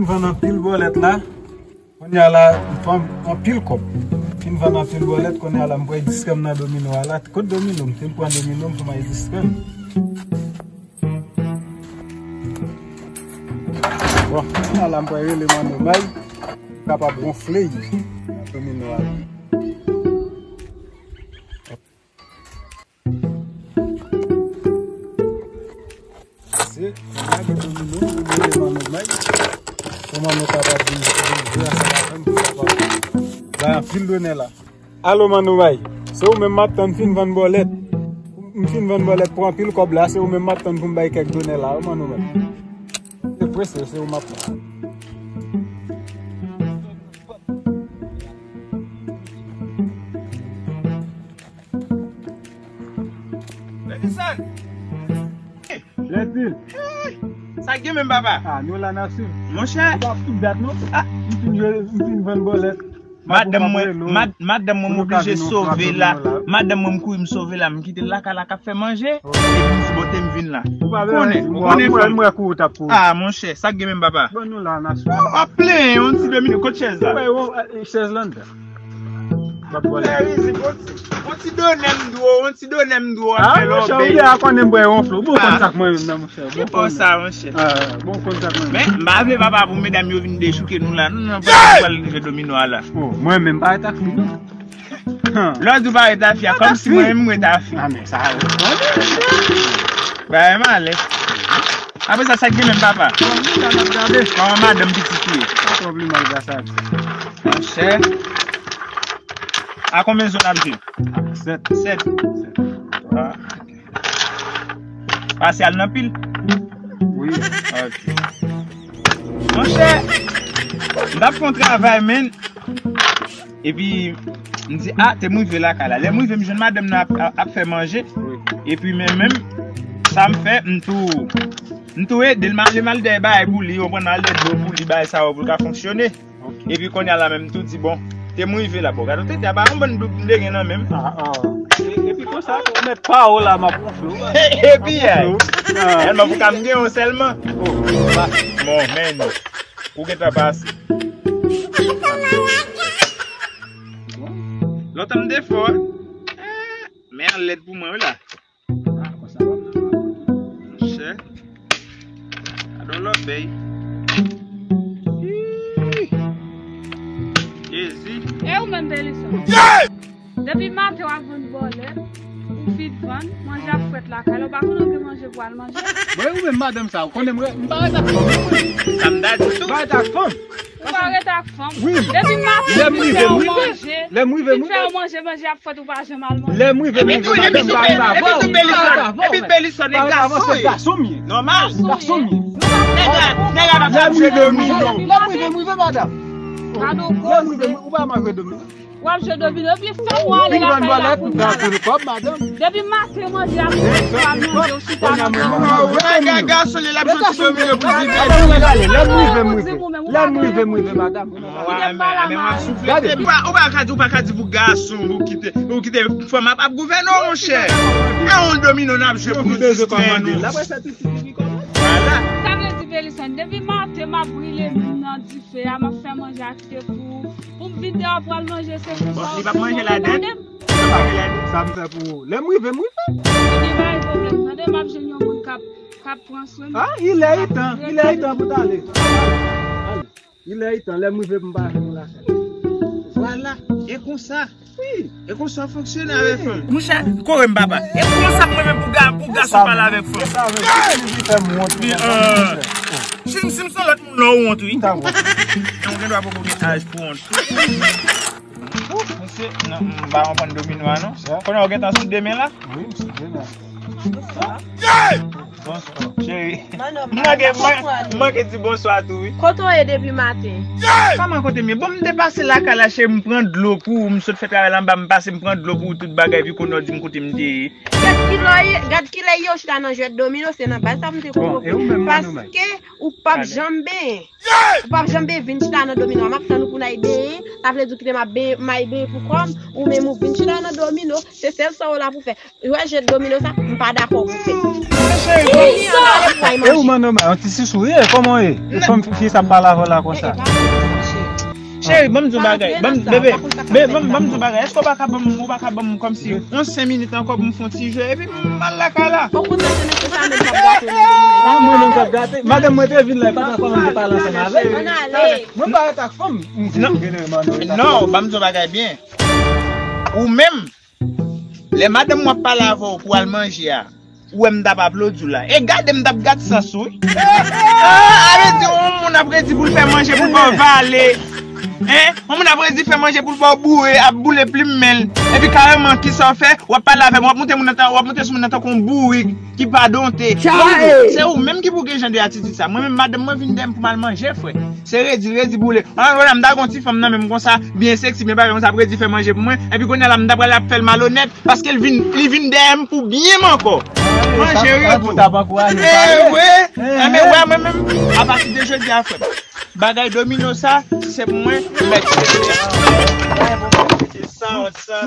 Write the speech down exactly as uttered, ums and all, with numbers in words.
M vann anpil bòlèt la. Kounye a la, m pran anpil kòb. Fin vann anpil bòlèt, kounye a la, m pran dis grenn nan domino a la. Kot domino? M fin pran domino, m pran dis grenn. Bon, kounye a la, m pran eleman nòmal. Kapab gonfle domino a la. Se, lage domino, ou mete nan men. Pou manno kapab vin, vin jwe ansanm avè m, pou kapab bay anpil donè la. Alo, manno bay. Se ou menm m ap tann, m fin vann bòlèt. M fin vann bòlèt pou anpil kòb la, se ou menm m ap tann pou m bay kèk donè la, wi, manno bay. Se prese, se ou m ap tann. Lèdison! Lèdil! Sa k gen menm, papa? Ah, nou la n ap swiv. Monchè! Sa ap tout dat, non? Ah! M fin jwe, m fin vann bòlèt. Madanm mwen, mad-, madanm mwen, m oblije sove la. Madanm mwen, m kouri, m sove la. M kite l lakay la k ap fè manje. Epi m di, bon, te m vin la. Ou konnen, ou konnen fanm. Mwen, mwen kouri, w t ap kouri. Ah, monchè, sa k gen menm, papa? Bon, nou la n ap swiv. W ap plenyen, yon ti domino, kot chèz la? Chèz la anndan. Fè rizik, on ti, on ti donè m dwo, on ti donè m dwo, ah, monchè, ou deja konnen m bwè wonfle. Bon, konn sa k mwen menm nan, monchè. Bon, konn sa, monchè. Ah, bon, konn sa k mwen menm. Men, m pa vle papa pou medam yo vin dechouke nou la. Non, non, pa pral jwe domino a la. Oh, mwen menm pa ret ak fi, non. Lè w di w pa ret ak fi a, kòmsi mwen menm m ret ak fi. Ah, men sa, bagay malè. Apre sa, sa k gen menm, papa? Bon, nou la n ap gade. Kòman madanm pitit ou ye? Pa twò pli mal, gras a Dye. Monchè. A konbyen zòn n ap jwe? Sèt. Sèt. Ah, ok. Pase al nan pil? Wi. Ok. Monchè, m t ap fè yon travay, men. Epi, m di, ah, te m rive lakay la. Lè m rive, m jwenn madanm nan ap, ap, ap fè manje. Wi. Epi, men menm, sa m fè, m tou, m tou ede l, m ale, m al dèyè bagay pou li, w konprann, m al dèyè dlo pou li, bagay sa yo, pou l ka fonksyone. Ok. Epi kounye a la menm tou di, bon, te m rive la, bon, gade w tete a, pa yon bann doub m te gen nan men m. Ah, ah. E, epi konsa, ou mèt pa w la, m ap wonfle w. Epi, ay, tèlman pou ka m gen yon sèlman. Oh, bon, men, ou gentan pase. Lontan m te fò, eh, men an lèd pou mwen, wi la. Ah, konsa w ap nan. Monchè. Gade yon lòbèy. Ih! Jezi. E ou menm, Belison? Depi maten w ap vann bòlèt, ou fin vann, manje ap frèt lakay la, ou pa konn antre manje pou al manje? Mwen, ou menm madanm sa, ou konnen mwen, m pa ret ak fanm. Sa m ta di tou. M pa ret ak fanm. Ou pa ret ak fanm. Wi. Depi maten, lè m rive, m rive. Lè m rive, m rive. Fin fè yon manje, manje ap fèt, ou pa janm al manje. Lè m rive, m rive, madanm, m pa rive avè w. Epi tou, epi tou, Belison, epi tou Belison, e gason ye. Gason m ye. Nòmal. Gason m ye. Nèg la, nèg la pa ka jwe domino. Lè m rive, m rive, madanm. Lè m rive, ou pa manje domino. W ap jwe domino, epi fè w ale lakay la pou manje. Depi maten manje ap fèt, ou pa manje, ou chita nan domino. Gason li, l ap jwe ti domino pou li. Lè m rive, m rive. Lè m rive, m rive, madanm. Gade. Ou pa, ou pa ka di, ou pa ka di pou gason, ou kite, ou kite fanm ap, ap gouvène w, monchè. E yon domino n ap jwe pou nou sispann nou. Vwala. Sa vle di, Belison, depi maten m ap brile moun nan dife a, m ap fè manje a kite pou, pou m vin deyò pral manje, se konsa. Bon, li p ap manje ladan. Sa m fè pou ou. Lè m rive, m rive. Ebyen, pa gen pwoblèm. Tande, m ap jwenn yon moun k ap, k ap pran swen m. Ah, il est temps, il est temps pou t ale. Ale. Il est temps, lè m rive, m pa jwenn ou lakay. Vwala, e konsa. Wi. E konsa w fonksyone avèk fanm. Monchè, kore m, papa. E konsa mwen menm pou ga-, pou gason pale avèk fanm. Sa vle di, fè m wont. Si m, si m se lòt moun la, ou wont, wi. Ou gen dwa poko gen aj pou wont. Ouf, mesye, non, m pa konprann domino a, non. Konnen w gentan sou demen la? Wi, m sou demen. Bonswa, cheri. M manke, m manke di bonswa tou, wi. Kote w ye depi maten? Kòman kote m ye? Bon, m te pase lakay la, cheri, m pran dlo pou ou, m sot fè travay la anba, m pase, m pran dlo pou ou, tout bagay, epi kounye a w di m kote m te ye. Gad kilè, gad kilè ye w chita nan jwèt domino, se nan bal sa m te konn. Paske ou p ap janm benyen. Ou p ap janm benyen vin chita nan domino a. M ap tann ou pou n al benyen. Sa vle di w kite m ap benyen, m al benyen pou kò m. Ou menm ou vin chita nan domino. Se sèl sa w la pou fè. Ou wè jwèt domino sa, m pa dakò pou fè. Men cheri, E ou, Manoma, yon ti sousou ye, kòman w ye? Kòm fi sa ap pale avè w la konsa. Cheri, ban m di w bagay. Ban m, bebe, bebe, ban m, ban m di w bagay. Èske w pa ka ban m, ou pa ka ban m kòmsi yon senk minit ankò pou m fè yon ti jwe? Epi m al lakay la. Okontrè, se mesye sa menm k ap gate nou domine. Ah, mwen menm k ap gate? Madanm mwen te vin la, e pa ta kòman m te pale ansanm avè l. Ann ale. Mwen pa rete ak fanm. Non, ban m di w bagay byen. Ou menm, lè madanm mwen ap pale avè w pou al manje a, ou wè m t ap aplodi w la. E gade m t ap gad sans ou, wi. Ah, a vle di, yon moun ap redi pou l fè manje pou l ba w vale. Hein? Yon moun ap redi fè manje pou l ba w boure, ap boule plim men l. Epi kareman, kisa w fè? W ap pale avè m, w ap moute moun nan tan, w ap moute sou moun nan tankou yon bourik ki pa donte. Chaje! Se ou menm ki pou gen jan de atitid sa. Mwen menm, madanm mwen vin dèyè m pou m al manje, frè. Se redi, redi boule. An, wè la, m ta gon ti fanm nan menm konsa, byen seksi, byen bagay konsa, ap redi fè manje pou mwen. Epi kounye a la, m ta pral ap fè l malonèt, paske l vin, li vin dèyè m pou byen m ankò. Manje redi. Eh, vre? Eh, men wè, mwen menm, apati de jodi a, frè m, bagay domino sa, se pou mwen, mèt. Sa, sa.